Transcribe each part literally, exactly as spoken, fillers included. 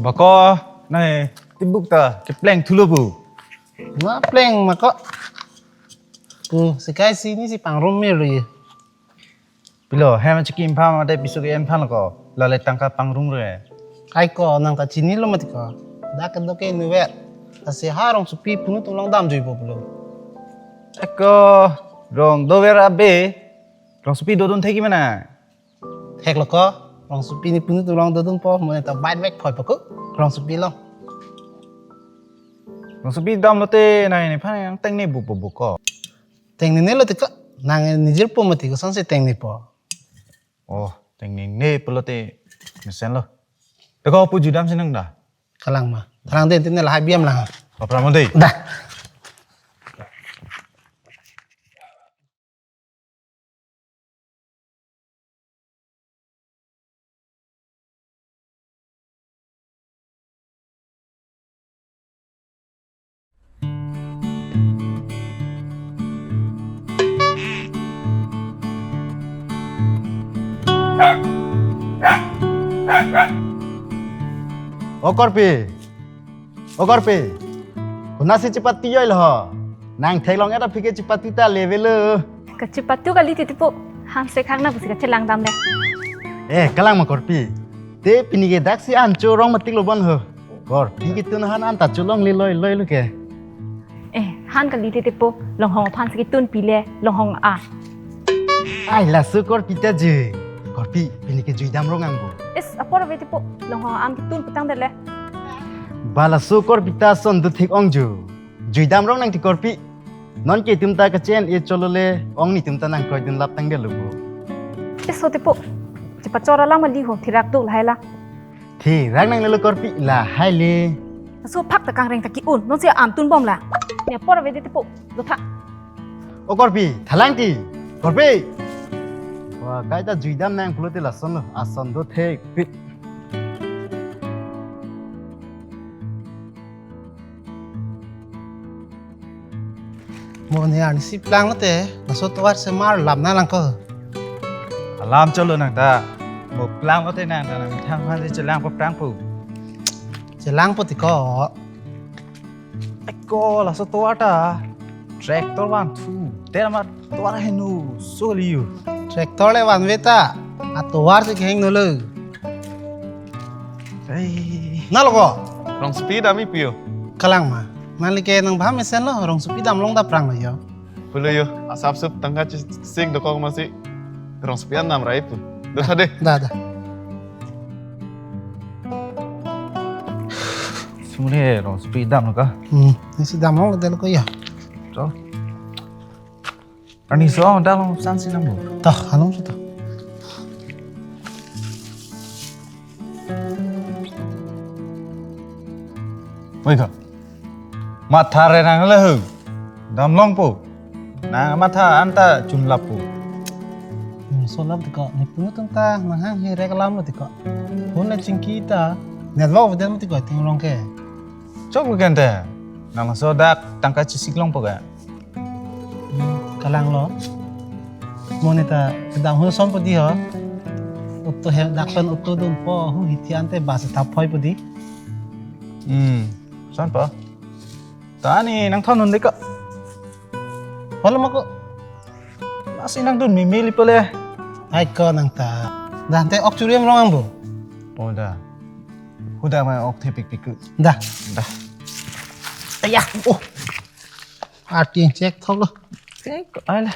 Bako, nai tibuk ta kepleng thulo pu. Ma pleng mako. Pu, sekai si ni si pangrum mir lo ye. Pilo, hem chikim pham ate piso ke-en phan ko. Lale tangka pangrum re. Ai ko, nang ta chinilo mati ko. Dak kedo ke nuver. Asi ha Rongsopi punu tum long dam jui po pulo. Eko, rong dover abe. Rongsopi dodun thek-i mana? Theklo ko, Rongsopi ni punu tum long dodunpo, mo ne ta bike bike phoi pako, Rongsopi long. Rongsopi damlote nai nephan nang tengne bupo buko. Tengnene lo tiko, nang nijirpo mati kosonsi tengnepo. Oh, tengnene pulote mesenlo. Teko pu juidam si nang da. Kalang ma. Tharang den tine lahai biam lang. Bapra mo dei. Da. O Korpi. O Korpi. Konatsi chipati-oi lo ho. Nang theklong-et aphi ke chipatu ta levelo. Kachipatu kali titipo. Hanse khang na pusi kachelang damle. Eh, kalang ma Korpi. Te pini ke daksi an cho rong matik lo bon ho. Korpi ketun han an ta cholongle loi loi lo ke. Eh, han kali titipo. Longhong aphan si ketun pile, longhong a. Ai laso Korpi ta je. Korpi, pini ke juidam rong ang bo. Is, apor ave tipo. Longhong am ketun putang dele. Ba laso Korpi ta son do thik ong jo. Juidam rong nang ti Korpi. Non ke itum ta kachen e cholole ong nitum ta nang kroidun lap tang delo bo. Is ho tipo. Chepachor alam ali ho, thirak do lahai la. Thirak nang lelo Korpi lahai le. Laso phak ta kangreng ta ki-un, non si am tun bom la. Ne apor ave de tipo, do tha. O Korpi, thalang ti. Korpi. Wa, kaita juidam nang pulote lason lo, ason do thekpik. Mo ne arnisi planglote, laso tovar semar lam na lang ko. Alam cholo nang ta. Mo planglote nang ta nang thang han si chelang pa prang pu. Chelangpo tiko. Eko laso tovar ta tractor vanthu. Te amat tovar henu so liu. Tractor le vanve ta. Atovar si kehingno lo. Ei. Nalo ko. Rongsopi dam-i pio. Kalang ma. Nang like nang bham mesen lo. Rongsopi dam long da prang lo yo. Pulo yo, asap sup tangka chisik dokok masi Rongsopi an nam rai pu. Do tha de. Da, da. Sumle Rongsopi dam lo ka. Hmm, isi dam lo del ko ya. To. Ani so dam lo san si nam lo. Ta, halom si ta. Oi ka. Matha re nang le hu. Dam long po. Nang matha anta chun lap po. Hmm, so lap tiko. Ne punu tum ta nang hang he rek lam lo tiko. Phone le chingki ta. Network ave tiko ting rong ke. Chok lo kente. Nang so dak tangka chisik long po ka. Hmm, kalang lo. Mo ne ta kedam hu son po di ho. Auto he dak pen auto dunpo hu hithi ante bus ta phoi po di. Hmm, son po. Ta ni nang thon un de ko. Holo ma ko. Masi nang dun mimili pole. Ai ko nang ta. Dante ok churiam rong ang bo. Oh da. Huda ma ok thepik piku. Da. Da. Aya. Oh. Arti check thok lo. Check. Ala.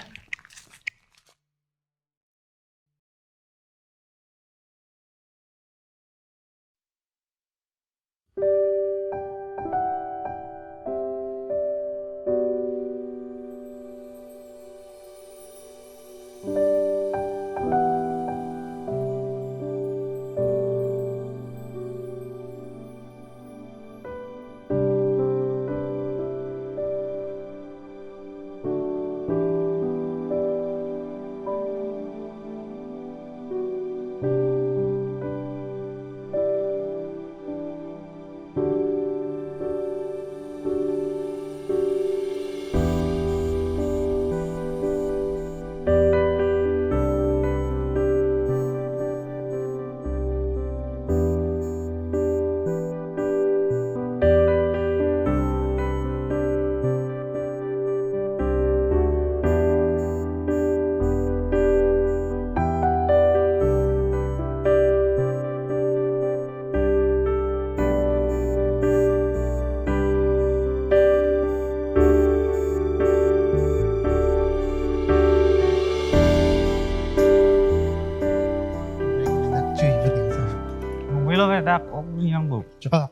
Chok.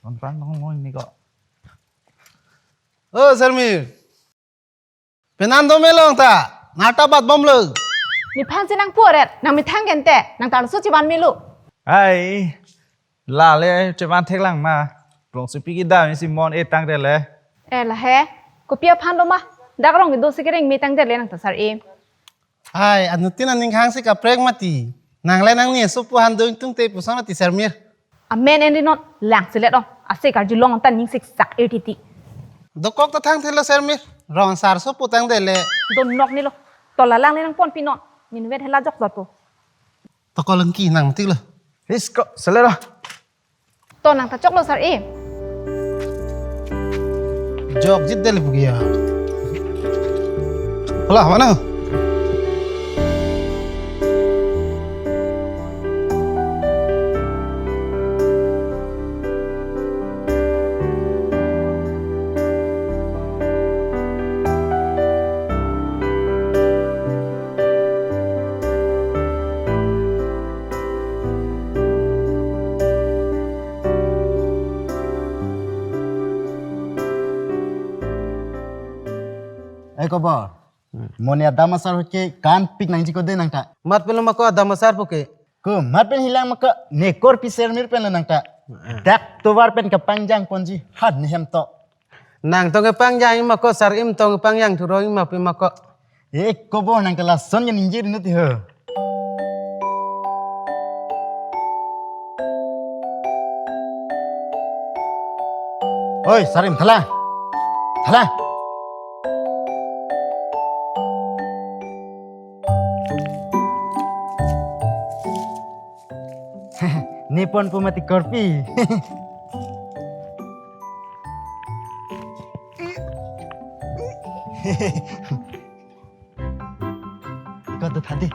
Nonprang nong nong ini kok. Oh, Sarmir. Penan do melong ta. Nata bat bom lo. Nephan si nangpu ret. Nangmethang kente. Nang ta laso chevan melo. Ai. Lale chevan theklang ma. Rongsopi kedam si mon e tangdet le. Eh, lahe. Kopi aphan do ma. Dak rong kedo si kereng me tangdet le nang ta sar-e. Ai, anuttin aning hang si kaprek mati. Nang le nangni sopo han do ingtungte puson mati Sarmir. Amen en ri non, lang si let ong. Ase karjulong ta ning siksak er titi. Dokok ta thang thelo Sarmir. Rong sar sopo tangdet le. Donok nelo. To la lang le nangponpi non. Ninvet hela jokjotpo. To ko lang ki nang matik lo. His ko, selera. To nang ta choklo sar-e. Jokjit dele pugia. Hola, mana? Eh, kobo. Hmm. Mo ne adam asar hoke kanpik nangji ko de nang ta. Mat pelo ma ko adam asar po ke. Ko mat pen hilang ma ko ne korpi Sarmir pen lo nang ta. Hmm. Dak tovar pen kepangjang ponji han ne hem to. Nang tong kepangjang ma ko sar-im tong kepangjang thurong ma pi ma ko. Eh, kobo nang ta lason ke ningje rinut ho. Oi, Sarmir, thala. Thala. Nepon po mati korpi. Ikot do thadi.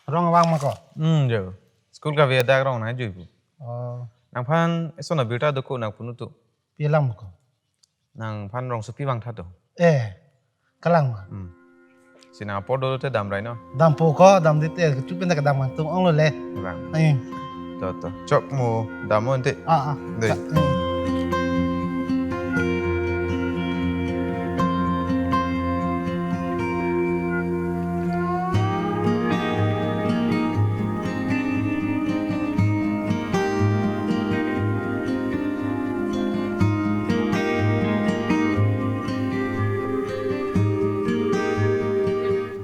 Rong vang ma ko? Hmm, jo. School kave dak rong nangjuipo. Oh. Nangphan eson abirta do ko nangpunu tu. Pi alam ma ko? Nangphan rongsopi vangtha to. Eh, kalang ma. Hmm. Si nang apor dolo te damrai no. Dampo ko, damdet te, kechup pen ta kedam kangtung ong lo le. Vang. Ai. To, to. Chok mo, dam mo ante. Ah, ah. Dei. Ka-, eh.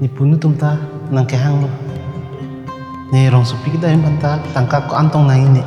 Ne punu atum ta nang kehang lo. Ne rongsopi kedam aphan ta tangka ko-an tong nangji ne.